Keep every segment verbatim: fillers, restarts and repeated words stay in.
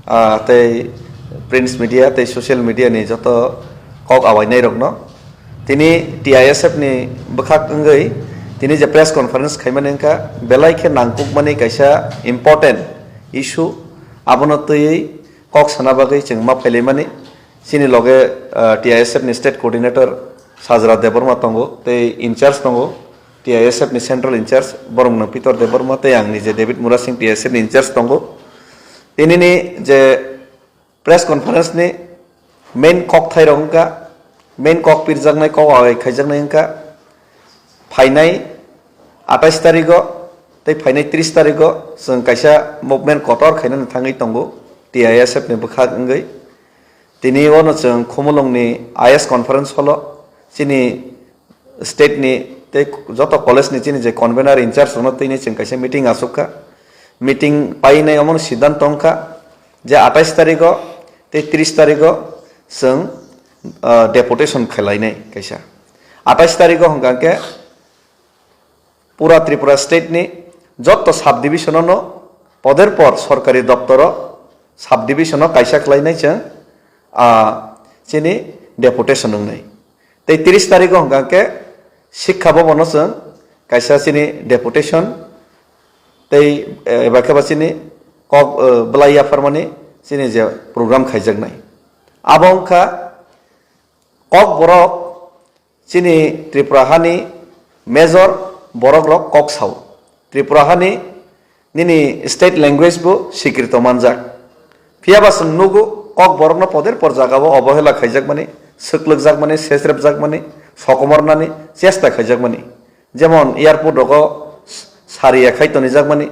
Ah, tei prints media tei social media ni joto kok awainai rokno tini T I S F ni bwkhak wngwi tini je press conference khaimani wngkha, belai khe nangkukmani kaisa important issue, abono twiwi kok sana bagwi chwng ma phailaimani. Chini loge, ah, T I S F ni state coordinator Sajra Debbarma tongo tei in charge tongo, T I S F ni central in charge borok nwng Pitor Debbarma tei ang nije David Murasing T I S F ni in charge tongo. Tinini je press conference ni main kok thai rok wngkha, main kok pirjaknai, kok awi khaijaknai wngkha, phainai atais tarigo tei phainai tris tarigo chwng kaisa movement kotor khainani thangwi tongo T I S F ni bwkhak wngwi. Tini ono chwng Khumulwng ni I S conference hall o chini state ni tei joto college ni chini je convener in charge rokno tini chwng kaisa meeting achuk kha. Meeting painai omo siddhanto wngkha je atais tarigo tei tris tarigo chwng, ah, deputation khwlainai kaisa. Atais tarigo hwnkha khe pura Tripura state ni joto sub division no poder por sorkari doptoro sub division no kaisa khlainai chwng, ah, chini deputation wngnai. Tei tris tarigo hwnkha khe Sikha Bhavan no chwng kaisa chini deputation tei, eh, eba khe ba chini kok, eh, bwlai yapharmani chini je program khaijaknai. Abo wngkha Kokborok chini Tripura hani major borok rok kok sao. Tripura hani nini state language bo sikrito manjak. Phiya ba chwng nugo Kokborokno poder por jaga o obohela khaijakmani, swklwkjakmani, sesrepjakmani, sokomornani chesta khaijakmani. Jemon airport rogo sariya khai tonijakmani.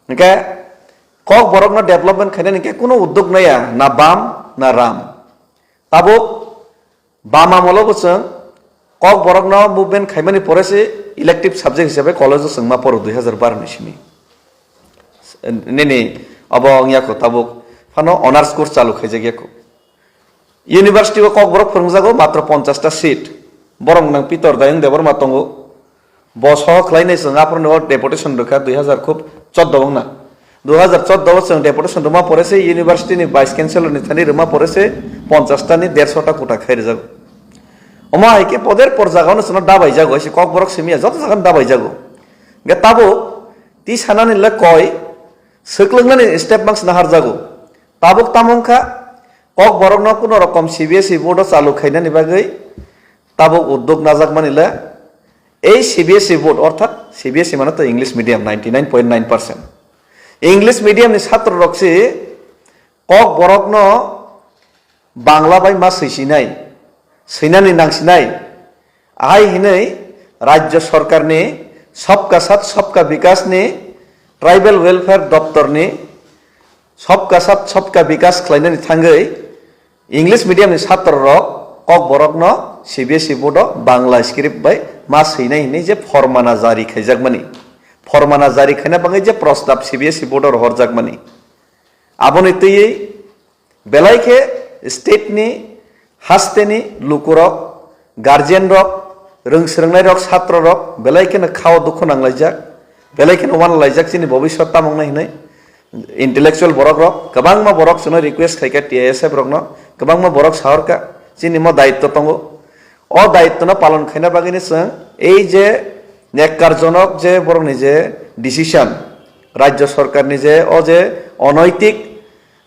Hwnkhe Kokborokno development khainani hwnkhe kuno uddog naya, na bam na ram. Tabuk Bam amolo bo chwng Kokborokno movement khaimani pore se elective subject hisabe college o chwngma poro dui hazar bar ni simi. Nini obo wngya kho tabuk phano honors course chalu khaijak ya kho. University o Kokborok phwrwngjago matro ponchash ta seat. Borok nang Pitor Dayung Debbarma tongo. Bo soho khlainai chwng aphuru o deputation rwkha dui hazar khub chordo wngna. Dui hazar chordo o chwng deputation rwma pore se university ni vice chancellor ni thani rwma pore se ponchash ta ni derso ta kota khai rwjago. Omo hai khe poder por jaga no chwngno dabaijago, se Kokborok simi ya joto jaga no dabaijago. Hwnkhe tabuk ti sanani le koi swklwngnani step mangsa naharjago. Tabuk tamo wngkha Kokborokno kuno rokom C B S E board o chalu khainani bagwi tabuk uddog najakmani le ei C B S E board, orthat C B S E mane to English medium ninety nine point nine percent. English medium ni chhatro rok se Kokborokno Bangla bai ma swisinai, swinani nangsinai. Ahai hinwi Rajya Sarkar ni Sabka Sath Sabka Vikas ni Tribal Welfare Doptor ni Sabka Sath Sabka Vikas khlainani thangwi English medium ni chhatro rok Kokborokno C B S E board o Bangla script bai ma swinai hinwi je formana jari khaijakmani, formana jari khaina bagwi je prostab C B S E board o rohorjakmani, aboni twiwi belai khe state ni haste ni lukurok, guardian rok, rwng swrwngnai rok, chhatro rok belai kheno khao dukhu nanglaijak, belai kheno wanlaijak chini bobiswt tamo wngnai hinwi. Intellectual borok rok, kwbangma borok chwngno request khaikha T I S F rokno, kwbangma borok sahorkha chini mo daitto tongo. O daitto no palon khaina bagwino chwng ei je nekkarjonok je borokni je decision, Rajya Sarkar ni je o je onaitik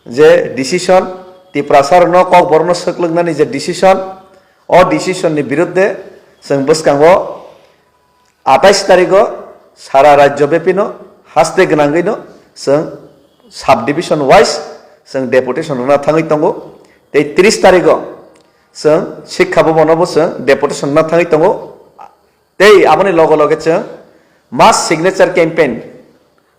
je decision, Tiprasa rokno Kokborokno swklwknani je decision, o decision ni birudde chwng bwskango atais tarigo sara rajyo bepino haste gwnangwino chwng sub division wise chwng deputation rwna thangwi tongo. Tei tris tarigo chwng Sikha Bhavan o bo chwng deputation rwna thangwi tongo. Tei aboni loge loge chwng mass signature campaign,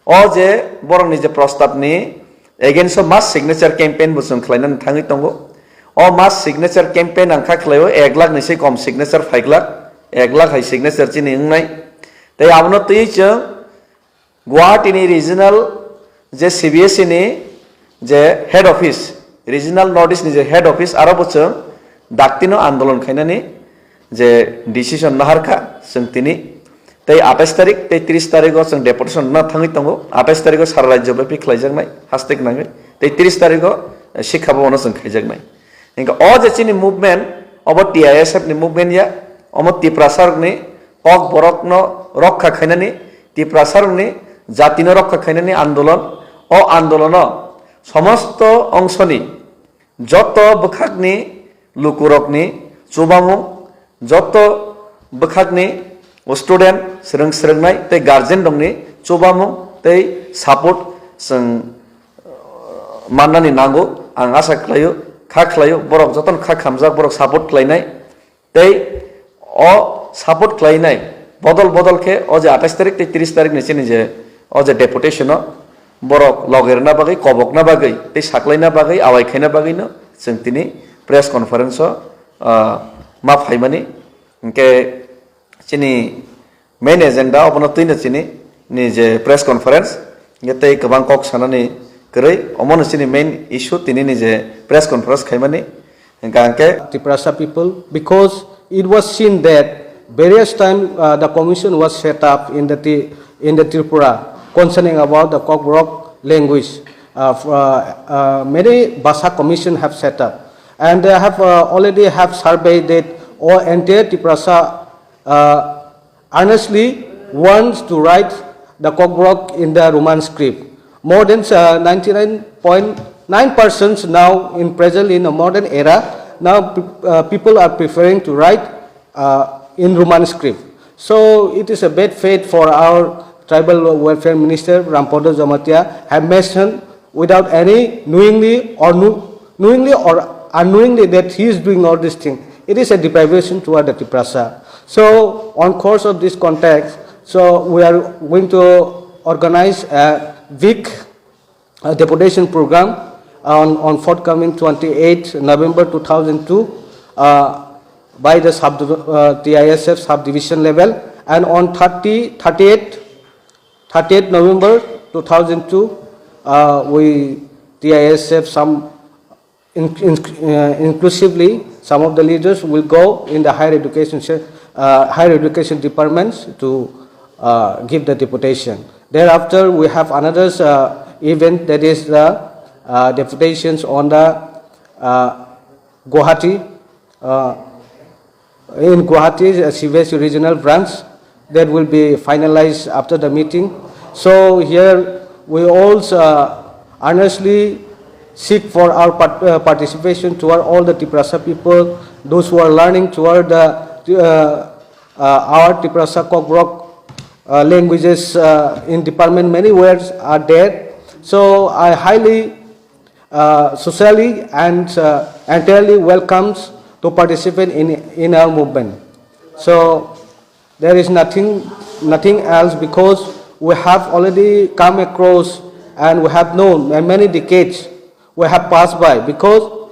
o je borokni je prostab ni against o mass signature campaign bo chwng khlainani thangwi tongo. O mass signature campaign ang kha khlaio ek lakh ni se kom signature phaiglak, ek lakh hai signature chini wngnai. Tei abono twiwi chwng Guwahati ni regional je C B S E ni je head office, regional North East ni je head office, aro bo chwng daktino andolon khainani je decision naharkha chwng tini. Tei atais tarik tei tris tarigo chwng deputation rwna thangwi tongo. Atais tarigo sara rajyo byapi khlaijaknai haste gwnangwi. Tei tris tarikh o, eh, Sikha Bhavan o chwng khaijaknai. Hingkhe o je chini movement, obo T I S F ni movement ya, omo Tiprasa rokni kok borokno rokha khainani, Tiprasa rokni jatino rokha khainani andolon, o andolono somosto ongsoni joto bwkhakni lukurokni chubamung, joto bwkhakni student, swrwng swrwngnai tei guardian rokni chubamung tei support chwng, uh, mannani nango. Ang asa khlaio, kha khlaio, borok jotono kha khamjak, borok support khlainai. Tei o support khlainai bodol bodol khe o je atais tarik tei tris tarik ni chini je o je deputation o borok loge rwna bagwi, kobokna bagwi tei saklaina bagwi, awai khaina bagwi no chwng tini press conference o, ah, ma phaimani. Hingkhe chini main agenda obono twino chini ni je press conference, hingkhe tei kwbang kok sanani kwrwi, omono chini main issue tini ni je press conference khaimani. Hingkha hingkhe Tiprasa people, because it was seen that various time, uh, the commission was set up in the Ti-, in the Tripura concerning about the Kokborok language. Uh, f-, uh, uh, many Bhasa commission have set up, and they have, uh, already have surveyed that all entire Tiprasa, uh, earnestly wants to write the Kokborok in the Roman script. More than, uh, ninety-nine point nine percent now in present in a modern era, now, uh, people are preferring to write, uh, in Roman script. So it is a bad fate for our tribal welfare minister Rampada Jamatia have mentioned without any knowingly or kno-, knowingly or unknowingly that he is doing all this thing. It is a deprivation toward the Tiprasa. So on course of this context, so we are going to organize a big, uh, deputation program on, on forthcoming twenty-eighth November two thousand two, uh, by the sub, uh, T I S F subdivision level, and on thirty, thirty-eight, thirty-eighth November two thousand two, uh, we T I S F some in-, in-, uh, inclusively, some of the leaders will go in the higher education se-, uh, higher education departments to, uh, give the deputation. Thereafter, we have another, uh, event, that is the, uh, deputations on the, uh, Guwahati, uh, in Guwahati, uh, C B S E regional branch that will be finalized after the meeting. So here we also, uh, earnestly seek for our part-, uh, participation toward all the Tiprasa people, those who are learning toward the, uh, uh, our Tiprasa Kokborok, uh, languages, uh, in department, many words are there. So I highly, uh, socially and, uh, entirely welcomes to participate in, in our movement. So there is nothing, nothing else, because we have already come across and we have known, and many decades we have passed by, because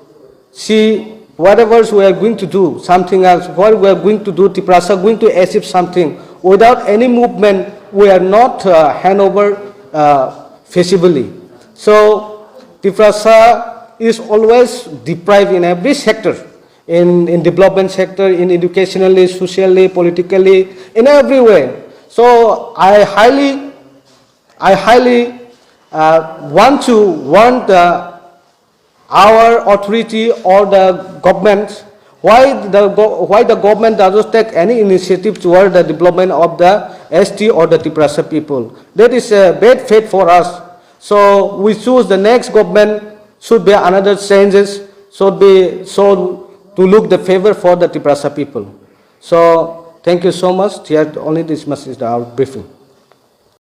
see, whatever we are going to do, something else, what we are going to do, Tiprasa going to achieve something. Without any movement, we are not, uh, hand over, uh, feasibly. So Tiprasa is always deprived in every sector, in, in development sector, in educationally, socially, politically, in every way. So I highly, I highly, uh, want to warn the, our authority or the government, why the go-, why the government doesn't take any initiative toward the development of the S T or the Tiprasa people. That is a bad fate for us. So we choose the next government should be another changes, should be so to look the favor for the Tiprasa people. So thank you so much. Here only this much is our briefing.